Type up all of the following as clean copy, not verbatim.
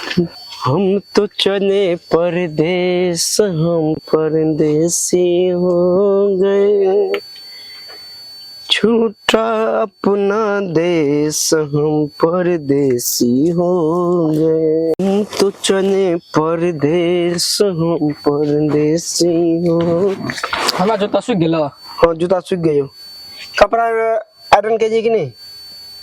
हम तो चले परदेस, हम परदेसी हो गए, छूटा अपना देश, हम परदेसी हो गए। हम तो चले परदेस, हम परदेसी हो। हमरा जूता सुखि गेल। हाँ, जूता सूख गयो। कपड़ा आयरन के जे कि नहीं?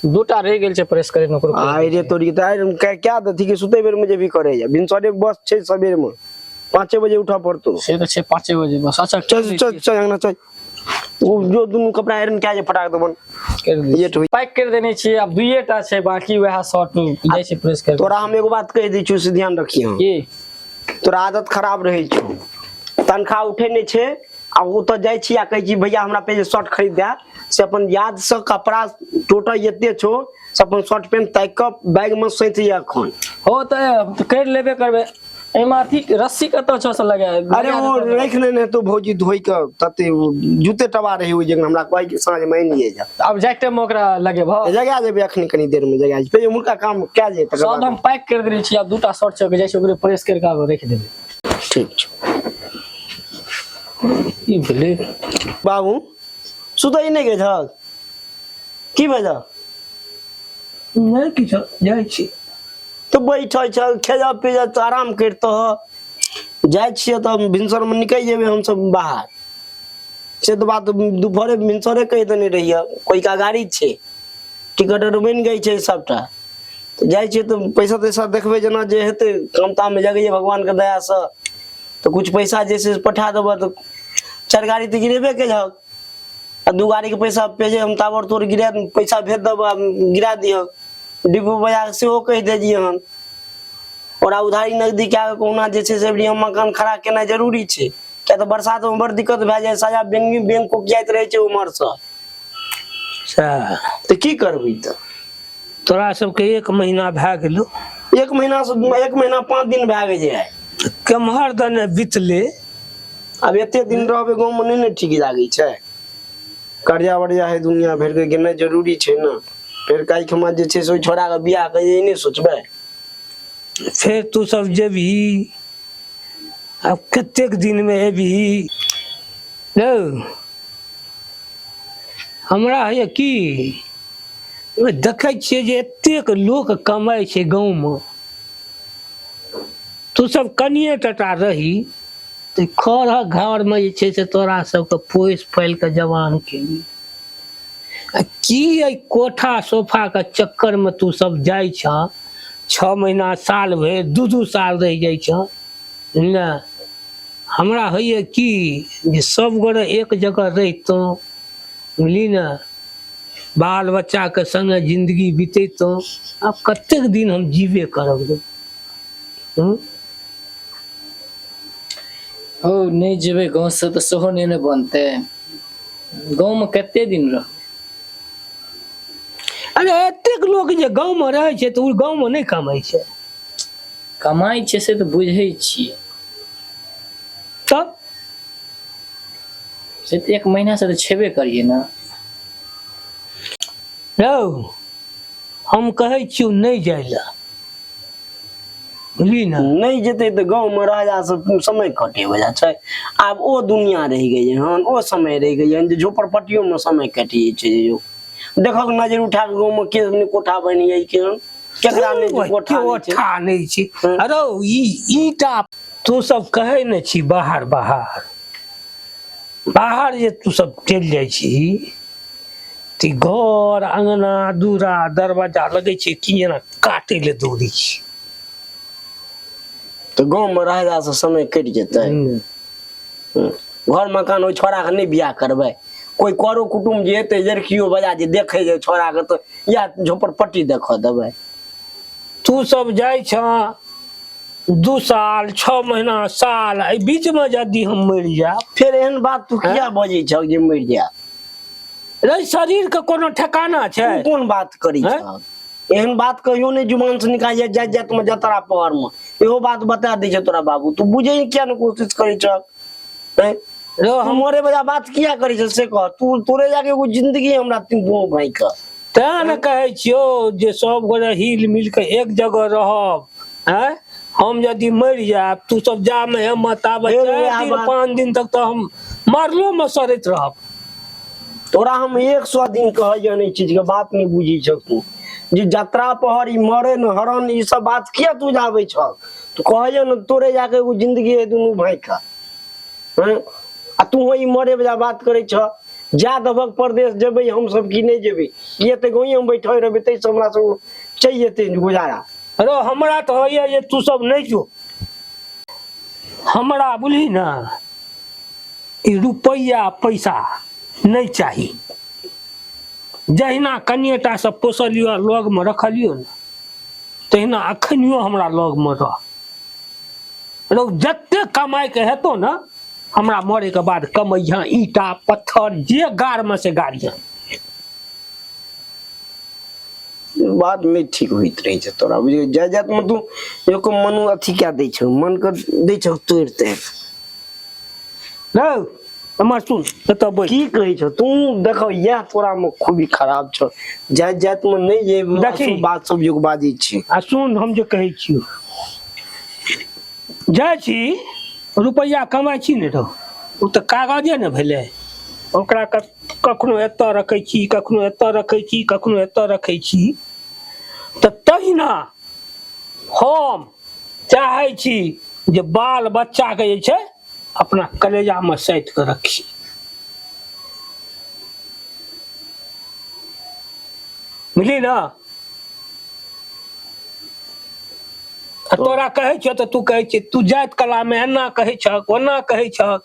दूटा रहि गेल छै प्रेस करे ओकरो। आइ रे तोरी तऽ आयरन क्या दथी के सुते बेर में जे भी करे जा भिनसरे बस छै, सबेर में 5 बजे उठऽ पड़तो। से तऽ छै 5 बजे बस। अच्छा। चल चल चल, अंगना चल। ओ जो दुनू कपड़ा आयरन क्या जे फटाक देबन। कर दै। ये ठोई। पैक कर देने छियै, आब दुइये टा छै बाकी, वएह शर्ट जाइ छै प्रेस कर। तोरा हम एगो बात कहि दै छियौ, से ध्यान रखियह। की? तोरा आदत खराब रहै छौ। तनख्वाह उठै नहि छै आ ओतऽ जाइ छी आ कहै छी, भैया, हमरा पे जे शर्ट खरीद दए, से अपन यादसँ कपड़ा टोटल एते छौ से अपन शर्ट पेंट ताकि कऽ बैगमे सैंत लिअ एखन। हो तऽ कर लेबे करबै। एहिमे अथी रस्सी कतऽ छौ से लगा? अरे, ओ राखि लेने तो भौजी धोइ कऽ, तते ओ जूते टबा रही ओहि जगह। हमरा कहै कि साँझमे आनि जा। आब जाय टाइम मे ओकरा लगेबह? जगा देबै, अखन कनी देर मे जगा देबै। उम्हरका काम कए जाय तकर सब बाद। हम पैक कर देने छी, आब दूटा शर्ट छै, जाइ छी ओकरे प्रेस करि कऽ आब राखि देबै। ठीक छै। ई भेलै। बाबू, सुतै नहि गेल छल? की भेल? नहि किछो, जाइ छी। तऽ बैठल छल, खेजऽ पीजऽ तऽ आराम करितह। जाइ छियै तऽ भिनसरमे निकलि जेबै हमसब बाहर, से तऽ बात दुपहरे भिनसरे कहि देने रहियै। कोइका गाड़ी छै, टिकट आर बनि गेल छै सबटा। तऽ जाइ छियै तऽ पैसा तैसा देखबै, जेना जे हेतै। काम ताममे जगैए भगवानके दयासँ तऽ कुछ पैसा जे छै से पठा देबऽ। तऽ चारि गाड़ी तऽ गिरेबे केलहक आ दू गाड़ीके पैसा भेजे हम ताबड़तोड़ गिरा पैसा भेज देबऽ, गिरा दिहक। डिपो बजा सेहो कहि देलियै हन। ओकरा उधारी नगदी कए कऽ कहुना जे छै से अबरी हम मकान खड़ा केनाइ जरूरी छै, किया तऽ बरसातमे बड़ दिक्कत भए जाइ, साया बैंक बैंक कोकियाइत रहै छै उम्हरसँ। सएह। तऽ की करबै तऽ? तोरा सबके एक महीना भए गेलो। एक महीना से एक महीना 5 दिन भए गेलै आइ। केम्हर दने बितले? आब एते दिन रहबै गाँवमे, नहि ने ठीक लागै छै। कर्जा वर्जा है दुनिया भरिके, गेनाइ जरूरी छै ने। फेर काल्हि खमा जे छै से ओहि छोड़ाके बियाह के नहि सोचबै? फेर तू सब जेबही, आब कतेक दिनमे एबही रौ? हमरा होइए की, देखै छियै जे एतेक लोक कमाइ छै गाँवमे, तू सब कनिए टटा रही तऽ खरक घरमे जे छै से तोरा सबके पोसि पालि कऽ जवान केली, आ की एहि कोठा सोफाके चक्करमे तू सब जाइ छह, 6 महीना, साल भरि, 2-2 साल रहि जाइ छह ने। हमरा होइए की जे सब गोटे एक जगह रहितहुँ, बुझली ने, बाल बच्चाके सङ्गे जिन्दगी बितैतहुँ। आब कतेक दिन हम जीबे करब रे? हूँ? हौ, नहि जेबै गाँवसँ तऽ सेहो नहि ने बनतै। गाँवमे कते दिन रहबै? अरे, एतेक लोक जे गाँवमे रहै छै तऽ ओ गाँवमे नहि कमाइ छै? कमाइ छै से तऽ बुझै छियै। तब? से तऽ एक महीनासँ तऽ छेबे करियै ने। रौ, हम कहै छियौ नहि जाइ लए, बुझली ने? नहि जेतै तऽ गाँवमे रहलासँ समय कटे वला छै। आब ओ दुनिया रहि गेलै हन, ओ समय रहि गेलै हन जे झोपड़पट्टियोमे समय कटि जाइ छै। यौ, देखक नजर उठा कऽ, गाँवमे के नहि कोठा बनि जाइ छै हन, केकरा नहि छै कोठा नहि छै। कोठा नहि छै। अरे, ई ईटा तू सब कहै ने छी बाहर बाहर बाहर जे तू सब चलि जाइ छी तऽ घर अङ्गना दूरा दरवाजा लगै छै कि जेना काटै लए दौड़ै छी। तऽ गाँवमे रहलासँ समय कटि जेतै। घर मकान ओहि छोड़ाके नहि बियाह करबै? कोइ करो कुटुम्ब जे एतै, लड़कियो बजा जे देखै जे छोड़ाके, तऽ इएह झोपड़पट्टी देखऽ देबै? तू सब जाइ छह 2 साल, 6 महीना, साल, एहि बीचमे यदि हम मरि जायब? फेर एहन बात तू किया बजै छह जे मरि जायब? रे, शरीरके कोनो ठेकाना छै? तू कोन बात करै हैं? छह? एहन बात कहियो नहि जुबान से निकाल जाय जाय जात में जतरा पहर में। इहो बात बता दै छै तोरा बाबू, तू बुझै किया ने कोशिश करै छह, हैं? रो तू हम मरे वाला बात किया करै छह से कह तू। तोरे जाके एगो जिंदगी हमरा तीन दुनू भाई के। तें ने कहै छियौ जे सब गोटे हिल मिल के एक जगह रहब। आँय, हम यदि मरि जायब तू सब जामे हेमत आब फेर 4 वएह दिन बात। 5 दिन तक तऽ हम मरलो मे सड़ैत रहब। तोरा हम 100 दिन कहै ई चीज के बात नहीं बुझी छौ तू, जे जतरा पहर ई मरे न हरण ई सब बात किया तू जाबै छौ? तू कहै न तोरे जाके एगो जिंदगी है दुनू भाई का, हैं? आ तू ई मरे वला बात करै छ। जा दबक परदेश जेबै हम सब की नहीं जेबै? किए तऽ गाँवे हम बैठल रहबै ताहिसँ हमरा सब चलि जेतै गुजारा। अरे हमरा तऽ होइए जे तू सब नहीं जो, हमरा बुझली ना ई रुपैआ पैसा नहीं चाही। जहिना कनिएटा से पोसलियो लग में रखलियो ने तहिना अखनियो हमरा लग में रह। रौ जते कमाई के हेतो ना हमरा मरे के बाद कमैहा ईटा पत्थर जे गार में से गाड़िया। बात नहीं ठीक होइत रहे छै तोरा, बुझलियै? जाय जात में तू एको मन अथी कए दै छौ, मन के दै छौ तोड़ि ताड़ि। रौ हमर सुन एतऽ बैठ। की कहै छौ तू? देखो इएह तोरा में खूबी खराब छौ, जात जात में नहीं जेबी, देखी। अशुभ बात सब जो बाजै छी। आ सुन हम जे कहै छियौ, जाइ छी रुपैआ कमाइ छी ने रौ, ओ तऽ कागजे ने भेलै, ओकरा कखनो एतऽ रखै छी, कखनो एतऽ रखै छी, कखनो एतऽ रखै छी। तऽ तहिना हम चाहै छी जे बाल बच्चाके जे छै अपना कलेजामे साटि कऽ रखी। बुझली ना? आ तोरा कहै छियौ तऽ तू कहै छी तू जाइत कलामे एना कहै छहक ओना कहै छहक।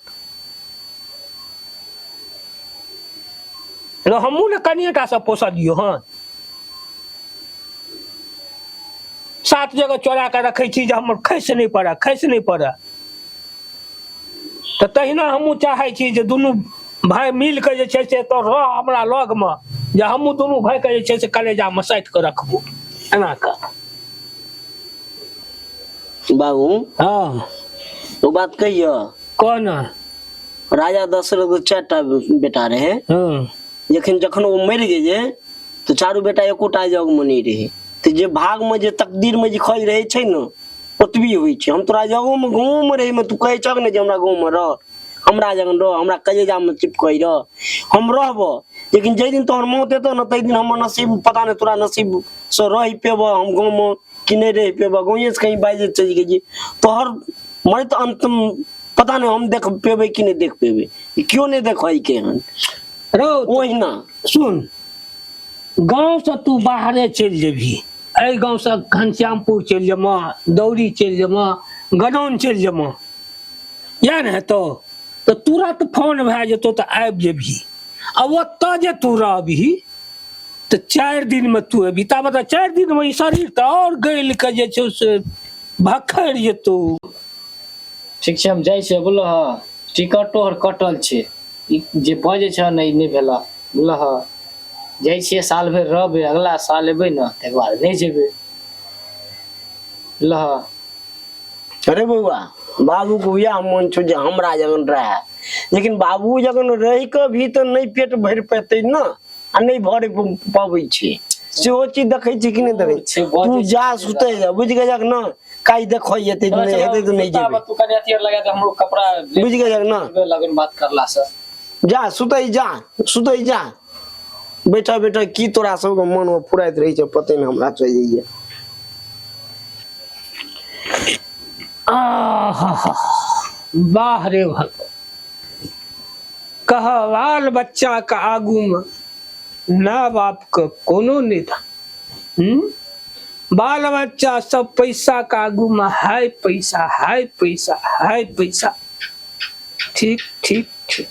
रौ हमहूँ ने कनिएटा सँ पोसलियौ हन, 7 जगह चोरा कऽ रखै छी जे हमर खसि नहि पड़ए, खसि नहि पड़ए। तऽ तहिना हमहूँ चाहै छी जे दुनू भाय मिल कऽ जे छै से एतऽ रह हमरा लगमे, जे हमहूँ दुनू भायके जे छै से कलेजामे साटि कऽ रखबो एना कऽ। बाबू। हाँ। ओ बात कहियो। कह ना। राजा दशरथ के 4टा बेटा रहे। हाँ। जखन जखन ओ मरि गेलै तऽ चारू बेटा एकोटा जग में नहीं रहे। तऽ जे भाग में जे तकदीर में जे खज रहे छै ने ओतबी होइ छै। हम तोरा जगो में गाँव में रहे में तू कहै छक ने जे हमरा गाँव में रह, हमरा जगन रह, हमरा कलेजा में चिपकै रह, हम रहबो। लेकिन जाहि दिन तोहर मौत एतौ ने ताहि दिन हमर नसीब पता नहीं तोरा नसीब से रह पेबो हम गाँव में कि नहीं रह पेबो। गाँवे से कहीं बाजि चलि गेलियै तोहर मरैत अंत पता नहीं हम देख पेबै कि नहीं देख पेबै, केओ नहीं देखै के हन। रौ ओहिना सुन, गाँव से तू बाहरे चलि जेबही, एहि गाँव से घनश्यामपुर चलि जेबह, दौरी चलि जेबह, गनौन चलि जेबह, इएह ने हेतौ? तऽ तुरंत फोन भए जेतौ तऽ आबि जेबही। आ ओतऽ जे तू रहबही तऽ 4 दिन में तू एबही, ताबे तऽ 4 दिन में ई शरीर तऽ और गलि के जे छै से भखरि जेतौ। ठीक छै हम जाइ छियै, बोलऽ हँ टिकटो आर कटल छै, ई जे बजै छह ने ई नहि भेलऽ, बोलऽ हँ जाइ छियै साल भरि रहबै, अगला साल एबै ने तकर बाद नहि जेबै, बोलऽ हँ। अरे बौआ बाबू के वएह मन छौ जे हमरा जगन रहे, लेकिन बाबू जगन रहि कऽ भी तऽ नहि पेट भरि पेतै ने, आ नहि भरि पबै छै, सेहो चीज देखै छी कि नहि देखै छी? तू जा सुतै जा, बुझि गेलक ने? काल्हि देखै जेतै नहि हेतै तऽ नहि जेबै, तू कनि अथी आर लगा दे हमरो कपड़ा, बुझि गेलक ने? लगन बात करला से। जा सुतै जा, सुतै जा, बैठा बैठा की तोरा सबके मन मे फुराइत रहै छै पते नहि हमरा चलि जाइए। आहा, वाह रे भगवान, कह बाल बच्चा के आगू में माय बाप के कोनो निदान। बाल बच्चा सब पैसा के आगू में हाय पैसा, हाय पैसा, हाय पैसा। ठीक ठीक ठीक।